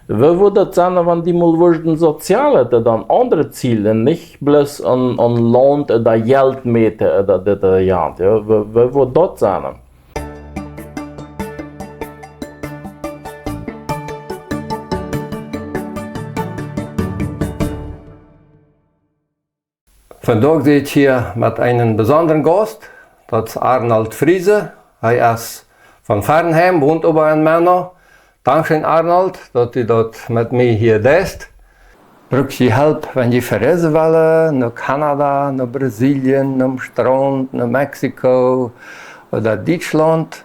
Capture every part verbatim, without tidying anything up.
Woo wudd daut sennen, wan dee mol wudden soziale, daut dan aundre Ziele, nich bloos aun, aun Launt ooda Jelt mäten ooda dit ooda jant, jo? Woo, woo wudd daut sennen? Vondoag sie ekj hia met eenen besondren Gaust, daut es Arnold Friesen. Hee es von Fernheim, wont oba en Menno. Dankscheen, Arnold, daut du daut met mie hia deist. Bruck jie Help, wan jie vereisen wellen, no Kanada, no Brasilien, nom Straunt, no Mexiko ooda Dietschlaunt,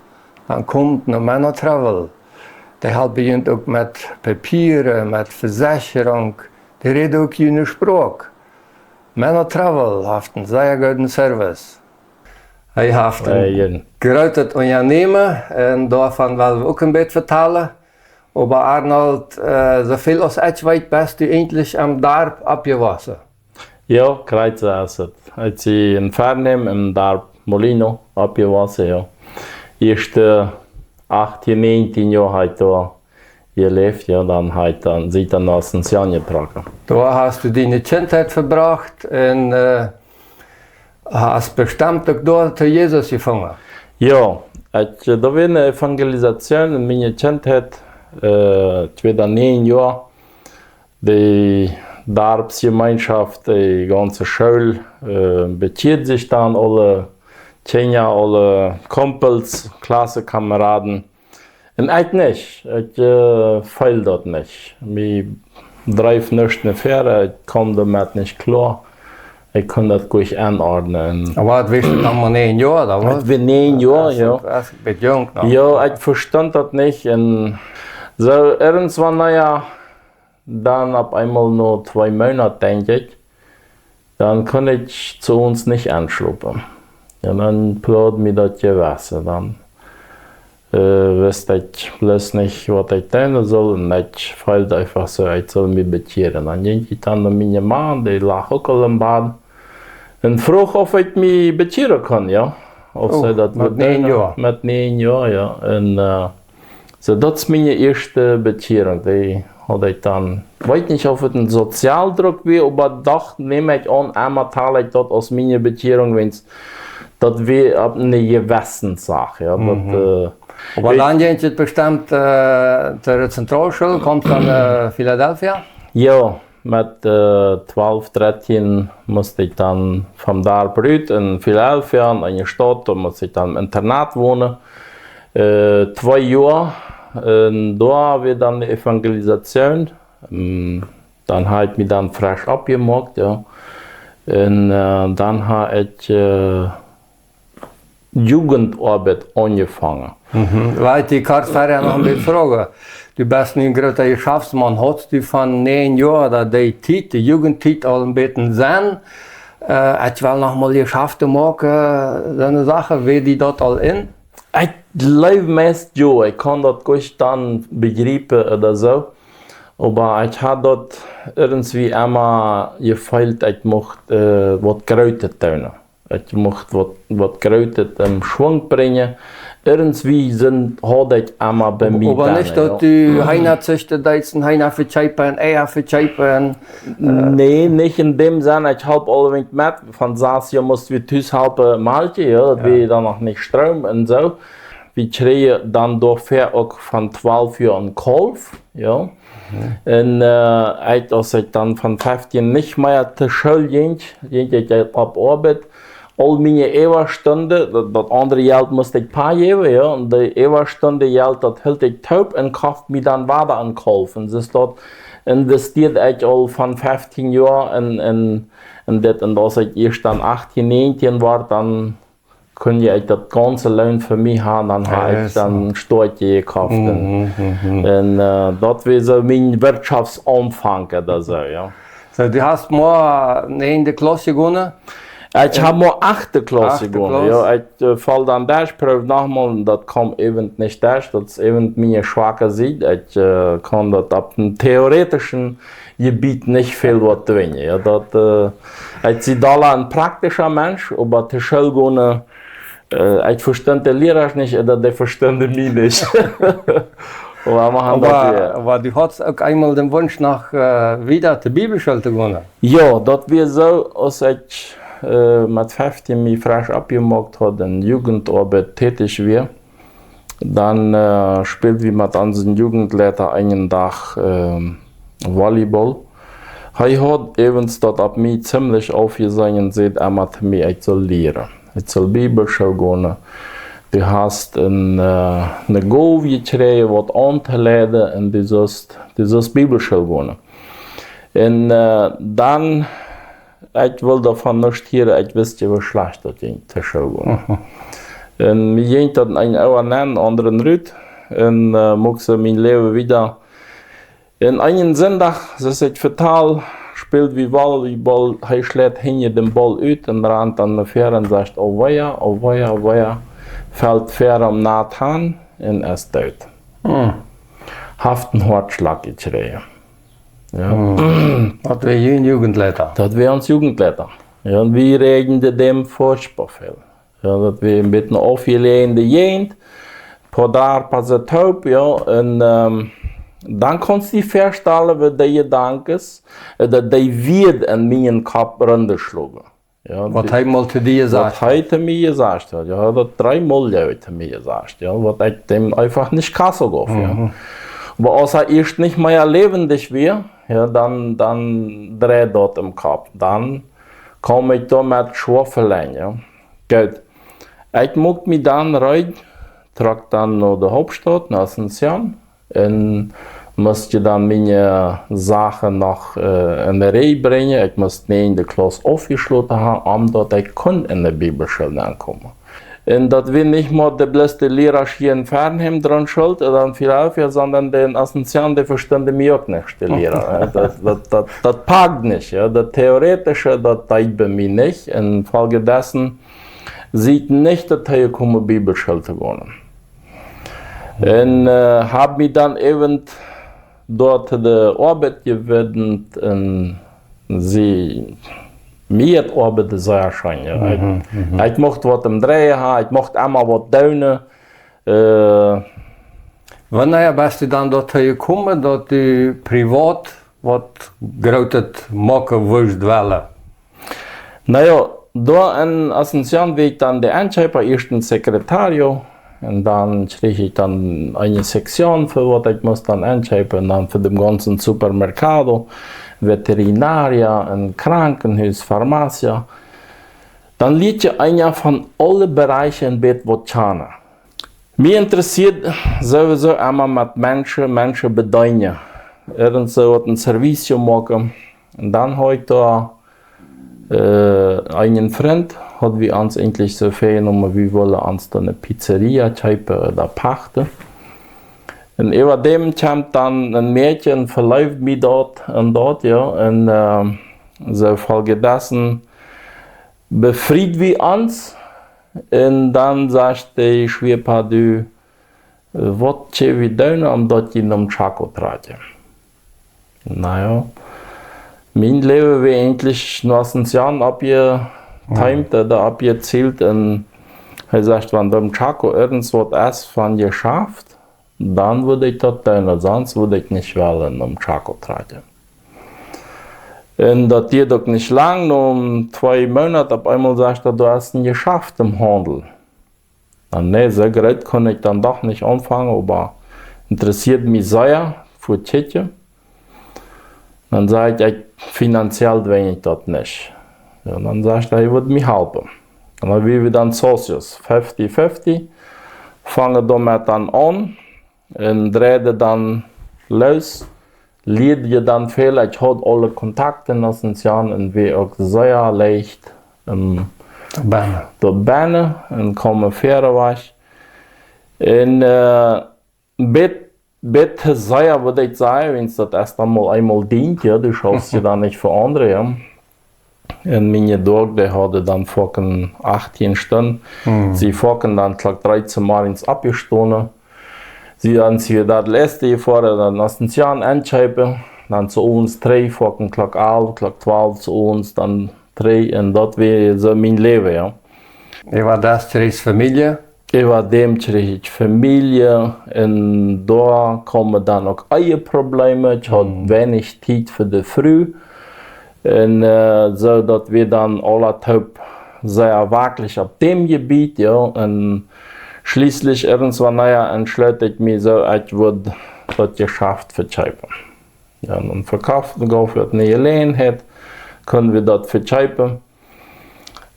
dan komt no Menno Travel. Dee halpen junt uk met Papieren, met Vesechrunk, dee räden uk june Sproak. Menno Travel haft eenen sea gooden Service. Hee haft een grootet Unjanämen un doavon well wie uk een bät vetalen. Oba Arnold, äh, soo väl aus ekj weet, best du eejentlich em Darp oppjewossen. Jo, krakjt soo es et. Ekj sie en Fernheim em Darp Molino oppjewossen, jo. Ieeschte, äh, achtieen, näajentieen Joa hab ekj doa jeläft, jo, dan hab ekj dan, sie ekj dan no Asunción jetrocken. Doa hast du diene Kjintheit vebrocht un, äh, hast bestemmt uk doa to Jesus jefungen. Jo, ekj, äh, doa wia eene Evangelisation en miene Kjintheit, äh, tweedusent näajen Joa. De Darpsgemeinschaft, de gaunze School, äh, bekjieed sikj dan, aule Kjinja, aule Kumpels, Klassenkameraden. Un ekj nich. Ekj, äh, feeld daut nich. Mie dreef nuscht no väaren, ekj kjeem doamet nich kloa. Ekj kunn daut goanich enordnen. Oba daut wia dan mau näajen Joa, daut wia? Daut wia näajen Joa, jo. Daut es een bät junk noch. Jo, ekj vestunt daut nich. Un soo irjentwanea, dan opp eemol no twee Moonat, denkj ekj, dan kunn ekj to ons nich enschlopen. Un dan ploagd mie daut Jewessen. Dan, äh, wist ekj bloos nich, waut ekj doonen sull. Un ekj feeld eefach soo, ekj sull mie bekjieren. Dan jinkj ekj dan no mienen Maun, dee lach uk aul em Bad. Un fruach, auf ekj mie bekjieren kunn, jo. Auf see daut met näajen Joa. Met näajen Joa, jo. Un, äh, soo, daut es miene ieeschte Bekjierunk. Dee haud ekj dan, weet nich, auf et een Sozialdruck wia, oba doch, neem ekj aun, emma tel ekj daut aus miene Bekjierunk, wiels daut wia opp eene Jewissenssach, jo. Daut, äh, oba dan jinkj et bestemmt, äh, to de Zentralschool, kjeemst dan, äh, Philadelphia? Jo, met, äh, twalf, dartieen must ekj dan vom Darp rut en Philadelphia, en eene Staut, doa must ekj dan em Internat wonen. Äh, twee Joa, un doa wia dan de Evangelisation. Mm, dan hab ekj mie dan fresch oppjemoakt, jo. Un, äh, dan hab ekj, äh, Jugendoabeit aunjefongen. Mhm. Well ekj die kort verhäa noch een bät froagen. Du best nu een groota Jeschaftsmaun. Haudst du von näajen Joa ooda dee Tiet, de Jugendtiet, aul een bät Senn, äh, ekj well noch mol Jeschafte moaken, soone Sachen, wia die daut aul en? Ekj jleew meist jo, ekj kaun daut goanich dan bejriepen ooda soo. Oba ekj haud daut irjentwoo emma jefeelt, ekj mucht, äh, waut Grootet doonen. Ekj mucht waut, waut Grootet em Schwunk brinjen. Irjentwoo sent, haud ekj emma bie mie. Oba nich daut du Heena züchten deetst un Heena vekjeepen, Eia vekjeepen. Äh. Nä, nich en däm Senn. Ekj holp aul een bät met. Von sass Joa must wie tus halpen malkjen, jo. Daut wia dan noch nich Stroom un soo. Wie kjrieejen dan doafäa uk von twalf Joa een Kalf, jo. Mhm. Un, äh, ekj, aus ekj dan von feftieen nich mea to School jinkj, jinkj ekj opp Oabeit. Aul miene Äwastunden, daut, daut aundre Jelt must ekj Pa jäwen, jo. Un de Äwastundejelt, daut hilt ekj toop un koft mie dan wada een Kalf. Un soo daut investieed ekj aul von feftieen Joa en, en, en dit. Un aus ekj ieescht dan achtieen, näajentieen wort, dan kunn ekj daut gaunze Loon fa mie haben, dan haud ekj dan een Stoakje jekoft. Mhm, mhm. Un, äh, daut wia soo mien Wirtschaftsaunfank ooda soo, jo. Soo, du hast mau näajende Klauss jegonen? Ekj hab mau achte Klauss jegonen, jo. Ekj, äh, foll dan derch, proowd nochmol, un daut kjeem äwent nich derch, daut es äwent miene schwake Sied. Ekj, äh, kaun daut opp een theoretischen Jebiet nich väl waut doonen, jo. Daut, äh, ekj sie dolla een praktischa Mensch, oba to School gonen, äh, ekj vestunt de Lierasch nich, ooda dee vestunden mie nich. Oba wie haben daut wada. Oba du haudst uk eemol dän Wunsch, noch, äh, wieda to Bibelschool to gonen. Jo, daut wia soo, aus ekj, äh, met feftieen mie fresch oppjemoakt haud un Jugendoabeit tätich wia, dan, äh, späld wie met onsen Jugendleita eenen Dach, ähm, Volleyball. Hee haud äwens daut opp mie ziemlich aufjeseenen, säd emma to mie, ekj sull lieren. Ekj sull Bibelschool gonen. Du hast een, äh, eene Gow jekjräajen, waut auntoleiden, un du sust, du sust Bibelschool gonen. Un, äh, dan, ekj wull doavon nuscht hieren, ekj wist je, woo schlajcht daut jinkj, to School gonen. Un mie jinkj daut een Oa nenn, aundret rut. Un, äh, mucht soo mien Läwen wieda. Un eenen Sindach, soo aus ekj vetal, späld wie Volleyball, hee schleit hinjen dän Ball ut un rant dan no väaren un sajcht: "Oh wea, oh wea, oh wea", felt väaren om Nathan un es doot. Hm. Haft een Hoatschlach jekjräajen. Jo. Hm. Daut wia jun Jugendleita. Daut wia ons Jugendleita. Jo, un wie räajenden däm furchtboa väl. Jo, daut wia een bät eene aufjeläajne Jäajent, poa Darpa soo toop, jo, un, ähm, dan kaust die väastalen, woo dee Jedanken, äh, daut dee wia en mienen Kopp rondaschluagen. Jo, waut dee, hee mol to die waut jesajcht hee haud. To mie jesajcht haud, jo, daut dreemol, jleew ekj, to mie jesajcht, jo, waut ekj däm eefach nich Kassel gauf, jo. Mhm. Oba aus hee ieescht nich mea läwendich wia, jo, dan, dan dreid daut em Kopp. Dan kaum ekj doa met schwoa velenjen, jo. Goot. Ekj mucht mie dan reed, trock dan no de Hauptstaut, no Asunción, un must je dan miene Sachen noch, äh, en de Reaj brinjen. Ekj must näajende Klauss aufjeschloten haben, om daut ekj kunn en de Bibelschool aunkomen. Un daut wia nich mau de bloos de Liera hia en Fernheim draun schult, dan Filadelfia, sonda de en Asunción, dee vestunden mie uk nich, de Liera. Jo, daut, daut, daut, daut pakt nich, jo. Daut Theoretische, daut deed bie mie nich. Un foljendessen sie ekj nich doatoo jekomen, Bibelschool to gonen. Un, äh, hab mie dan äwent doa de Oabeit jewidmet un see, mie haud Oabeit sea scheen, jo. Ekj, mhm, mhm, ekj mucht waut em Dreien haben, ekj mucht emma waut doonen. Äh, wanea best du dan doatoo jekomen, daut du privat waut Grootet moaken wurscht wellen? Na jo, doa en Asunción wia ekj dan de Enkjeepa, ieescht een secretario, un dan kjrieech ekj dan eene Sektion fa waut ekj must dan enkjeepen, un dan fa dän gaunzen supermercado, veterinaria, een Krankenhus, farmacia. Dan lieet je eena von aule Bereichen een bät waut kjanen. Mie interessieed sowieso emma met Menschen, Menschen bedeenen. Irjent soo waut een Servicio moaken. Un dan haud ekj doa, äh, eenen Frint, haud wie ons eejentlich soo väajenomen, wie wullen ons dan eene Pizzeria kjeepen ooda pachten. Un äwa däm kjeem dan een Mäakje, veleewd mie daut un daut, jo. Un, äh, soo foljendessen befried wie ons. Un dan sajcht de Schwiepa: "Du, äh, waut kjenn wie doonen, om daut jie nom Chaco trakjen?" Na jo, mien Läwen wia eejentlich no Asunción oppjeteemt, mhm, ooda oppjezielt. Un hee sajcht: "Wan doa em Chaco irjent waut es von Jeschaft, dan wudd ekj daut doonen, sonst wudd ekj nich wellen nom Chaco trakjen." Un daut dieed uk nich lang, no twee Moonat opp eemol sajcht hee: "Doa es een Jeschaft em Haundel." Na, nä, soo groot kunn ekj dan doch nich aunfangen, oba interessieed mie sea, fa to kjikjen. Dan säd ekj, ekj, finanziell dwinj ekj daut nich. Jo, dan sajcht hee, hee wudd mie halpen. Un dan wia wie dan socios, fifty fifty, fungen doamet dan aun un dreiden dan loos. Lieed je dan väl, ekj haud aule Kontakten en Asunción un wia uk sea leicht, ähm, doa bennen. Doa bennen un kaum väaren wajch. Un, äh, bät, bät to sea, wudd ekj sajen, wiels daut es dan mol eemol dien, jo, du schaufst je dan nich fa aundre, jo. Un miene Doag, dee hauden dan foaken achtieen Stunden. Mhm. See foaken dan Klock dree zemorjes oppjestonen. See dan, see daut latste jefoaren, dan Asunción enkjeepen, dan zemorjes trigj, foaken Klock alf, Klock twalf zemorjes, dan trigj, un daut wia soo mien Läwen, jo. Äwa daut kjrieech Famielje? Äwa däm kjrieech ekj Famielje un doa kaumen dan uk Eheprobleme. Ekj haud weinich Tiet fa de Fru. Un soo daut wie dan aula toop sea werkjlich opp däm Jebiet, jo. Un schlieslich irjentwanea entschloot ekj mie soo, ekj wudd daut Jeschaft vekjeepen. Jo, un vekjeft, gauf daut ne Jeläajenheit, kunn wie daut vekjeepen.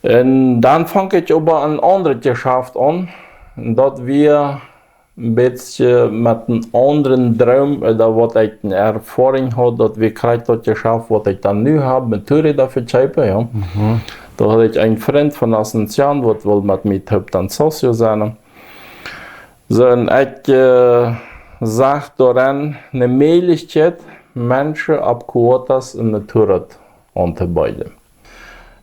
Un dan funk ekj oba een aundret Jeschaft aun. Un daut wia een bät met eenen aundren Droom, ooda waut ekj ne Erfoarunk haud, daut wia krakjt daut Jeschaft, waut ekj dan nu hab, met Motorräda vekjeepen, jo. Doa haud ekj eenen Frint von Asunción, waut wull met mie toop dan socio sennen. Soo, un ekj sach doaren ne Mäajlichkjeit, Menschen opp cuotas een Motorrad auntobeeden.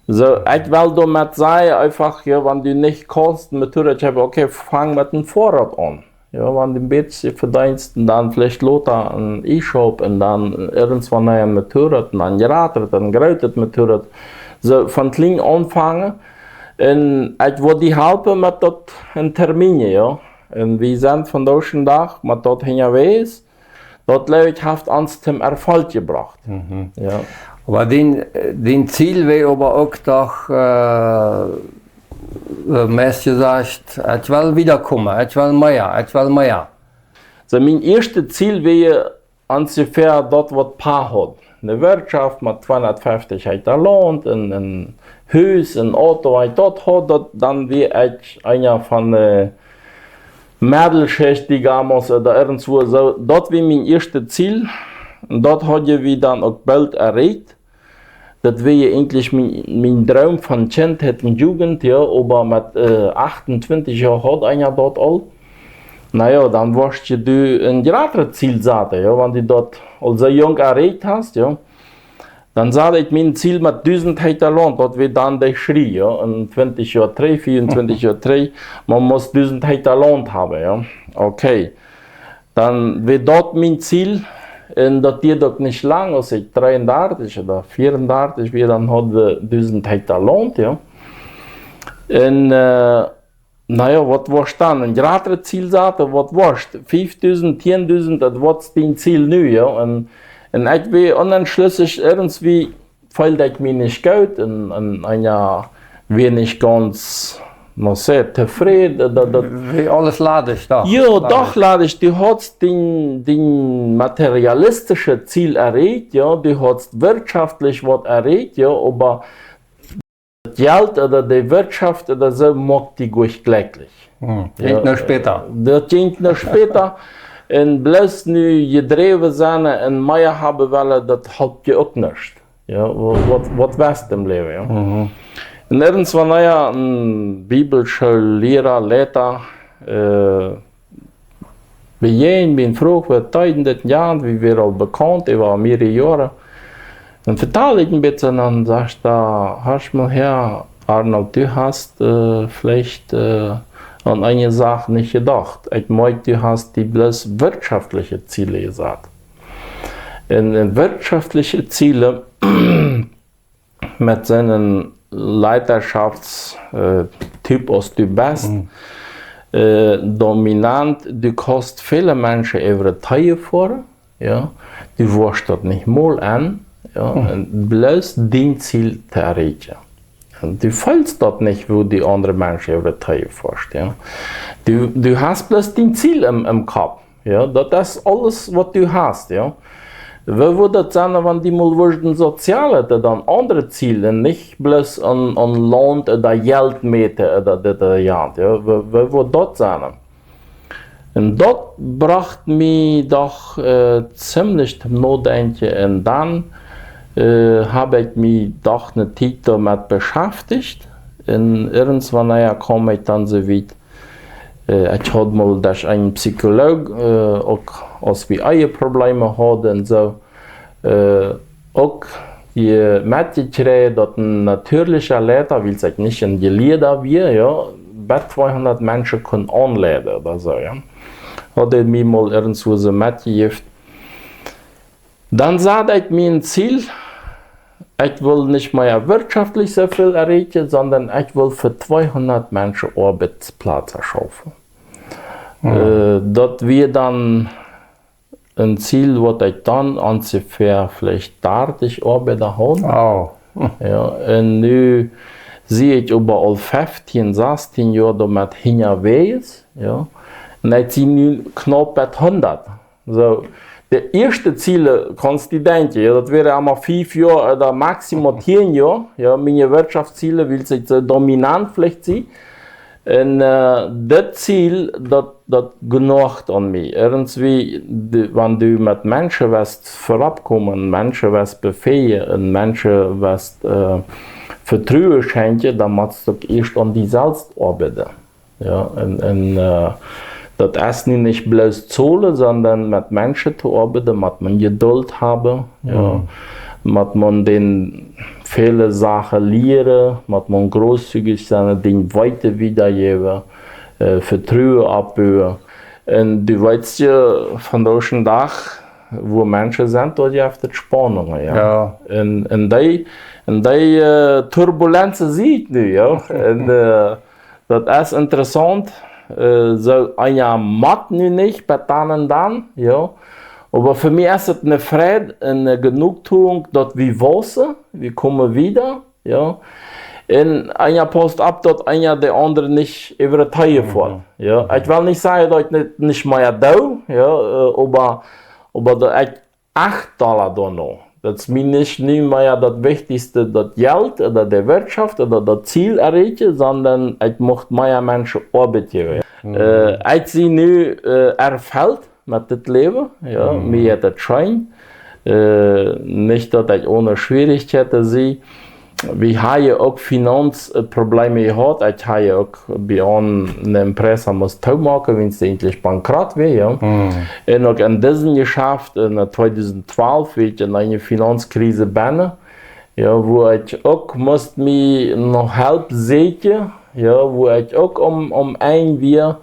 Soo, ekj well doamet sajen, eefach, jo, wan du nich kaust een Motorrad haben, okay, fang met een Foarrad aun. Jo, wan du een bät vedeenst un dan veleicht lota een E-Shop un dan irjentwanea een Motorrad un dan jratret, een grootet Motorrad. Soo, von kjlien aunfangen. Un ekj wull die halpen met daut een Termin, jo. Un wie sent vondoag dän Dach met daut hinjawäajes. Daut, jleew ekj, haft ons toom Erfolg jebrocht. Jo. Oba dien, dien Ziel wia oba uk doch, meist jesajcht, ekj well wiedakomen, ekj well mea, ekj well mea. Soo, mien ieeschtet Ziel wia onjefäa daut, waut Pa haud. Ne Wirtschaft met tweehundertfünfzig Hektar Launt un een Hus, een Auto, wan ekj daut haud, daut, dan wia ekj eena von de Meddelschicht, digamos, ooda irjentwoo soo. Daut wia mien ieeschtet Ziel. Un daut haud wie dan uk boolt erreicht. Daut wia eejentlich mien, mien Droom von Kjintheit un Jugent, jo, oba met achtuntwintich Joa haud eena daut aul. Na jo, dan woascht du een jratret Ziel saten, jo, wan du daut aul soo junk erreicht hast, jo. Dan sad ekj mien Ziel met dusent Hektar Launt, daut wia dan de Schrie, jo, en twintich Joa trigj, veeauntwintich Joa trigj, maun must dusent Hektar Launt haben, jo. Okay. Dan wia daut mien Ziel, un daut dieed uk nich lang, aus ekj dreeundartich ooda veeaundartich wia, dan haud wie dusent Hektar Launt, jo. Un na jo, waut woascht dan? Een jratret Ziel saten, waut woascht? Fiefdusent, tieendusent, daut woat dien Ziel nu, jo. Un, un ekj wia onentschlossen, irjentwoo feeld ekj mie nich goot un, un, un jo, wia nich gaunz, no sé, tofräd, daut, daut wia aules ladich, doch. Jo, doch ladich. Du hast dien, dien materialistischet Ziel erreicht, jo, du hast wirtschaftlich waut erreicht, jo, oba daut Jelt ooda de Wirtschaft ooda soo moakt die goanich jlekjlich. Hm, jinkj nich bäta. Daut jinkj nich bäta. Un bloos nu jedräwen sennen un mea haben wellen, daut halpt die uk nich. Jo, wa-, waut, waut west em Läwen, jo? Mhm. Un irjentwanea een Bibelschoolliera, Liera, äh, bejäajent mie un fruach, waut deeden dit Jelt, wie wieren aul bekaunt äwa mearere Joaren. Dan vetald ekj een bät un dan sajcht hee: „Horch mol häa, Arnold, du hast, äh, veleicht, äh, aun eene Sach nich jedocht. Ekj moakj, du hast die bloos wirtschaftliche Ziele jesat.“ Un, un wirtschaftliche Ziele met soon Leiterschafts-, äh, Typ aus du best, mhm, äh, dominant, du kaust väle Menschen äwa de Teie foaren, jo, du woascht daut nich mol aun, jo, mhm, un bloos dien Ziel to erreichen. Un du feelst daut nich, woo du aundre Menschen äwa de Teie foascht, jo. Du, du hast bloos dien Ziel em, em Kopp. Jo, daut es aules, waut du hast, jo. Woo wudd daut sennen, wan du mol wurscht een sozialet ooda een aundret Ziel un nich bloos aun, aun Launt ooda Jelt mäten ooda dit ooda jant, jo. Woo, woo wudd daut sennen? Un daut brocht mie doch, äh, ziemlich toom Nodenkjen. Un dan, äh, hab ekj mie doch ne Tiet doamet beschäftigt. Un irjentwanea kaum ekj dan soo wiet, äh, ekj haud mol derch eenen Psycholog, äh, uk aus wie Eheprobleme hauden un soo, äh, uk hia metjekjräajen, daut een natieelicha Leida, wiels ekj nich een Jelieeda wia, jo, bat tweehundat Menschen kunn aunleiden ooda soo, jo. Haud hee mie mol irjentwoo soo metjejäft. Dan sad ekj mie een Ziel, Ekj wull nich mea wirtschaftlich soo väl erreichen, sondern ekj wull fa tweehundat Menschen Oabeitsplätze schaufen. Äh, daut wia dan een Ziel, waut ekj dan onjefäa veleicht dartich Oabeida haud. Oh. Jo, un nu sie ekj oba aul feftieen, sastieen Joa doamet hinjawäajes. Jo. Un ekj sie nu knaup bie hundat. Soo, de ieeschte Ziele, kaust die denkjen, jo, daut wieren emma fief Joa ooda maximal tieen Joa, jo, miene Wirtschaftsziele, wiels ekj soo dominant veleicht sie. Un äh, daut Ziel, daut, daut jnoacht aun mie. Irjentwie, de, wan du met Menschen west verropkomen, Menschen west befähigen un Menschen west äh, Vetruen schenkjen, dan motst du uk ieescht aun die selfst oabeiden. Jo, un, un äh, daut es nu nich bloos Zahlen, sondern met Menschen to oabeiden, mott maun Jeduld haben. Jo. Mott maun dän väle Sachen lieren, mott maun großzügig sennen, dän Weeten wiedajäwen, äh, Vetruen oppbuen. Un du weetst jo, vondoag dän Dach, wua Menschen sent, doa jeft et Spaunungen, jo. Jo. Un, un dee, un dee äh, Turbulenzen sie ekj nu, jo. Un äh, daut es interessaunt, äh, soo eena mott nu nich bie dan un dan, jo. Oba fa mie es et eene Freid un eene Jenuachtuung, daut wie wausen, wie komen wieda, jo. Un eena paust opp, daut eena dän aundren nich äwa de Teie foat, jo. Ekj well nich sajen, daut ekj nich, nich mea doo, jo, äh, oba, oba daut ekj acht Dolla doano. Daut es mie nich nu mea daut Wichtichste, daut Jelt ooda de Wirtschaft ooda daut Ziel erreichen, sondern ekj mucht mea Menschen Oabeit jäwen. Äh, ekj sie nu äh, erfelt met dit Läwen, jo, mie jeit et scheen. Äh, nich daut ekj one Schwierichkjeiten sie. Wie haben uk Finanzproblemen jehaut. Ekj hab uk bie ons eene Empresa must toomoaken, wiels see eejentlich bankrott wia, jo. Un uk en disem Jeschaft, en tweedusent twalf, wia ekj en eene Finanzkrise bennen, jo, wua ekj uk must mie no Help sieekjen, jo, wua ekj uk om, om Enj wia.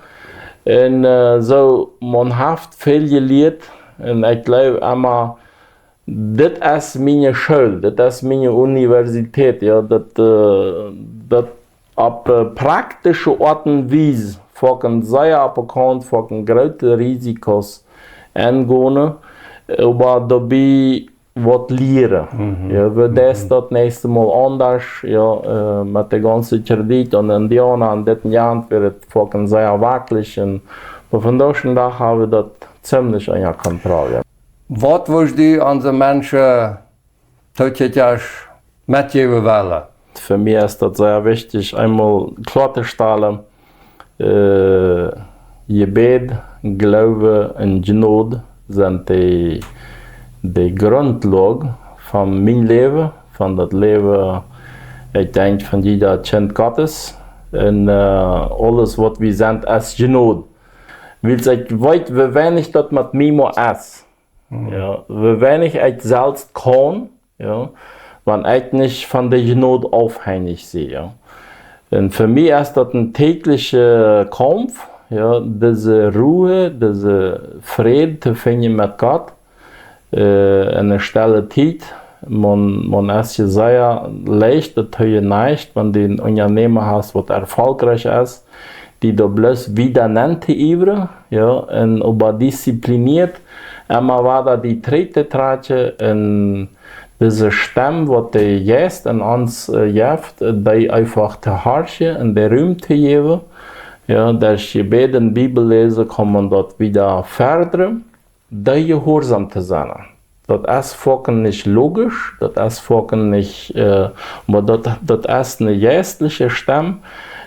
Un äh, soo, maun haft väl jelieet. Un ekj jleew emma, dit es miene School, dit es miene Universität, jo, daut, äh, daut opp äh, praktische Oat un Wies foaken sea opp de Kaunt, foaken groote Risikos engonen, oba doabie waut lieren. Jo, wie daut daut näakjste Mol aundasch, jo, äh, met de gaunze Kredit un Indiauna un dit un jant, wia et foaken sea wacklich. Un, oba vondoag dän Dach haben wie daut ziemlich unja Kontroll, jo. Waut wurscht du onse Menschen tookjikjasch metjäwen wellen? Fa mie es daut sea wichtich, eemol kloatostalen, äh, Jebäd, Gloowen un Jnod sent de, de Grundloag von mien Läwen, von daut Läwen, ekj denkj, von jieda Kjint Gottes. Un äh, aules, waut wie sent, es Jnod. Wiels ekj weet, woo weinich daut met mie mau es. Jo, woo weinich ekj selfst kaun, jo, wan ekj nich von de Jnod aufhenjich sie, jo. Un fa mie es daut een täglichen Kaumf, jo, dise Ru, dise Fräd to finjen met Gott, äh, en eene stelle Tiet. Maun, maun es je sea leicht doatoo jeneicht, wan du een Unjanäma hast, waut erfolgreich es, dee doa bloos wieda nenn to iewren, jo, un oba diszipliniert, emma wieda dee trigj to trakjen un dise Stemm, waut de Jeist en ons äh, jeft, äh, dee eefach to horchen un dee Rum to jäwen. Jo, derch Jebäd un Bibelläsen kaun maun daut wieda verädlen, dee jehuarsom to sennen. Daut es foaken nich logisch, daut es foaken nich, äh, oba daut, daut es eene jeistliche Stemm,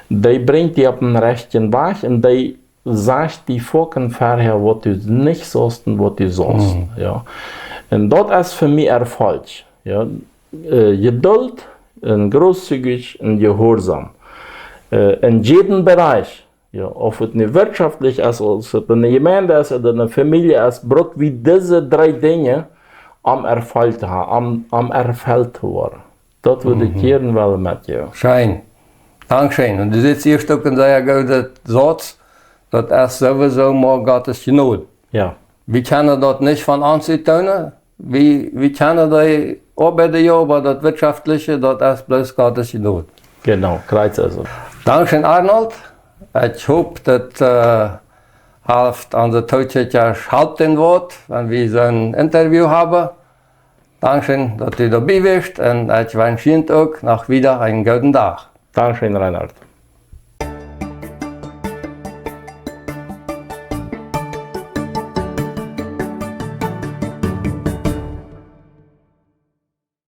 dee brinjt die opp dän rajchten Wajch un dee sajcht die foaken verhäa, waut du nich saust un waut du saust. Jo. Un daut es fa mie Erfolg. Jo. Äh, Jeduld un großzügig un jehuarsom. Äh, en jieden Bereich, jo, auf et nu wirtschaftlich es, auf et en de Jemeent es ooda en de Famielje es, bruck wie dise dree Dinja, om erfelt to haben, om, om erfelt to woaren. Daut wudd ekj hia wellen metjäwen. Scheen. Dankscheen. Un du sitst hia uk en sea gooden Sauz. Daut es sowieso mau Gottes Jnod. Jo. Wie kjennen daut nich von ons ut doonen. Wie, wie kjennen dee Oabeit, jo, oba daut Wirtschaftliche, daut es bloos Gott siene Jnod. Genau, krakjt es et. Dankscheen, Arnold. Ekj hop, daut haft onse Tookjikjasch, halpt an waut, wan wie soon Interview haben. Dankscheen, daut du doabie wieescht, un ekj wensch junt uk noch wieda eenen gooden Dach. Dankscheen, Reinhard.